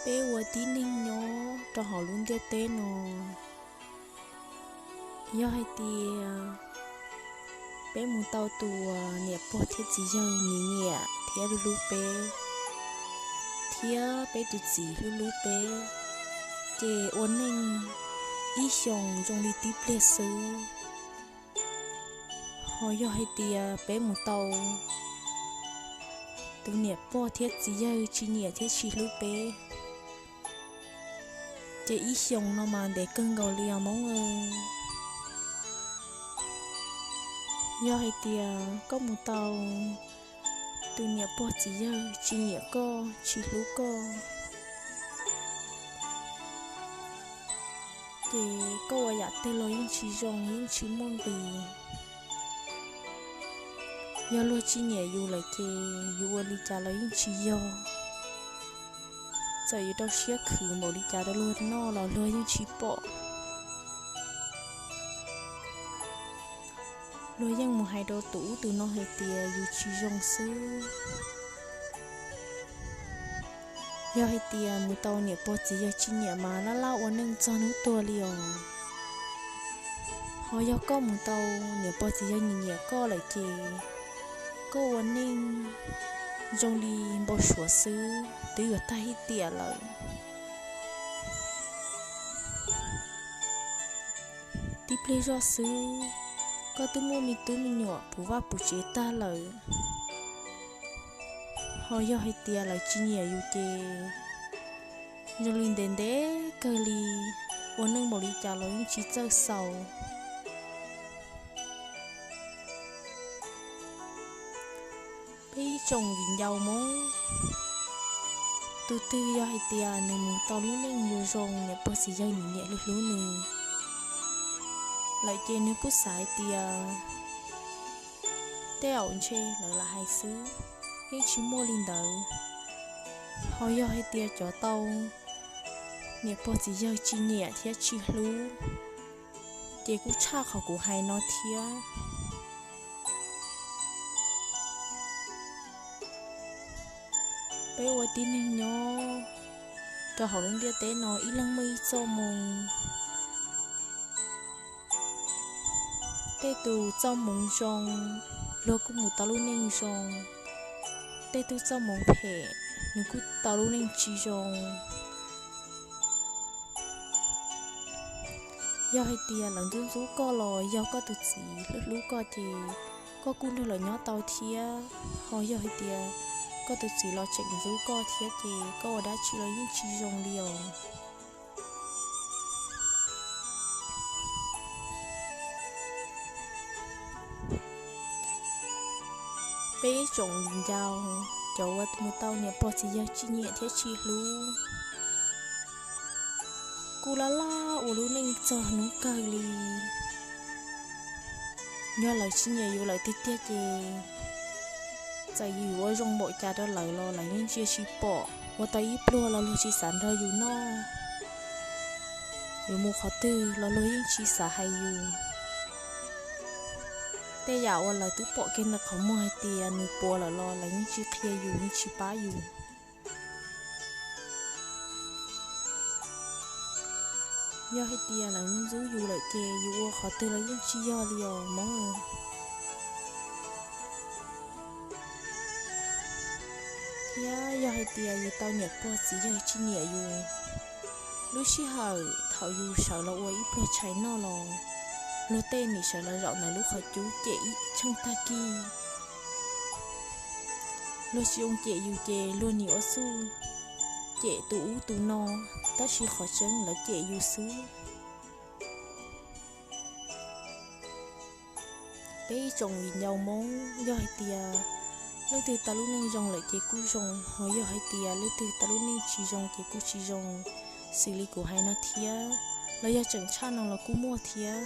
Peb ua tib neeg nyob rau hauv lub ntiaj teb no, yog hais tias peb mus tau tus niam pog thiab txiv yawg nyiam nyiam thiab hlub hlub peb, thiab peb tus txiv hlub hlub peb, ces ua neej ib xyoos zoo li tib pliag xwb. Ho yog hais tias peb mus tau tus niam pog thiab txiv yawg tsis nyiam thiab tsis hlub peb, ces ib xyoos no mas ntev kawg nkaus li os Hmoob. Yog hais tias koj mus tau tus niam pog txiv yawg tsis nyiam koj tsis hlub koj, ces koj ua yam twg los yeej tsis zoo yeej tsis muaj nqis. Yog luag tsis nyiam yus lawm ces yus ua li cas los yeej tsis yog. Txawm yus rau siab khwv npaum li cas rau luag noj los luag yeej tsis pom. Luag yeej mus hais rau tus ub tus no hais tias yus tsis zoo xwb. Yog hais tias mus tau niam pog txiv yawg tsis nyiam mas laj laj ua neej txog hnub tuag li os. Ho yog koj mus tau niam pog txiv yawg nyiam nyiam koj lawm ces koj ua neej zoo li npau suav xwb, twb yuav tag ib tiam lawm. Tib pliag zoj xwb, koj twb muaj me tub me nyuam puv vaj puv tsev tag lawm. Ho yog hais tias lawv tsis nyiam yus ces zoo li ntev ntev kawg li, ua neej npaum li cas los yeej tsis txawj xaus. Peb ib tsoom viv ncaus Hmoob, tus twg yog hais tias nws mus tau lub neej zoo zoo, niam pog txiv yawg nyiam nyiam hlub hlub nws lawm ces nws kuj xav hais tias tej zaum ntshe lawv lam hais xwb, yeej tsis muaj li ntawd. Ho yog hais tias cov tau niam pog txiv yawg tsis nyiam thiab tsis hlub, ces kuj tshaj qhov kuv hais no thiab. Peb ua tib neeg nyob rau hauv lub ntiaj teb no ib leeg muaj ib txoj hmoo. Tej tus txoj hmoov zoo, luag kuj mus tau lub neej zoo. Tej tus txoj hmoov phem, nws kuj tau lub neej tsis zoo. Yog hais tias lawv ntxub ntxub koj los yog koj tus txiv hlub hlub koj ces koj kuj nrog lawv nyob tau thiab. Ho yog hais tias koj tus txiv los tseem ntxub koj thiab ces koj ua dab tsi los yeej tsis zoo li os. Peb ib tsoom viv ncaus, cov uas mus tau niam pog txiv yawg tsis nyiam thiab tsis hlub, kuj laj laj ua lub neej txog hnub kawg li. Yog lawv tsis nyiam yus lawm tiag tiag ces txawm yus ua zoo npaum cas rau lawv los lawv yeej ntsia tsis pom. Ua tau ib pluag los luag tsis xav nrog yus noj, yuav mus qhov twg los luag yeej tsis xav hais yus. Tej yam uas lawv twb pom kiag ntawm qhov muag hais tias nws puas lawm los lawv yeej tsis qhia yus yeej tsis pab yus. Yog hais tias lawv ntxub yus lawm ces yus ua qhov twg los yeej tsis yog li os Hmoob. Thiab yog hais tias yus tau niam pog txiv yawg tsis nyiam yus, lub sij hawm thaum yus sawv los ua ib pluag tshais noj los luag tej nim sawv los zaum ntawm lub qhov cub cem ib tsheej tag kis. Luag tsis zoo cem yus ces luag nim ua txuj cem tus ub tus no, tab sis qhov tseeb lawv cem yus xwb. Peb ib tsoom viv ncaus Hmoob, yog hais tias leej twg tau lub neej zoo lawm ces kuj zoo, ho yog hais tias leej twg tau lub neej tsis zoo ces kuj tsis zoo. Xws li kuv hais no thiab, los yog tseem tshaj no los kuj muaj thiab.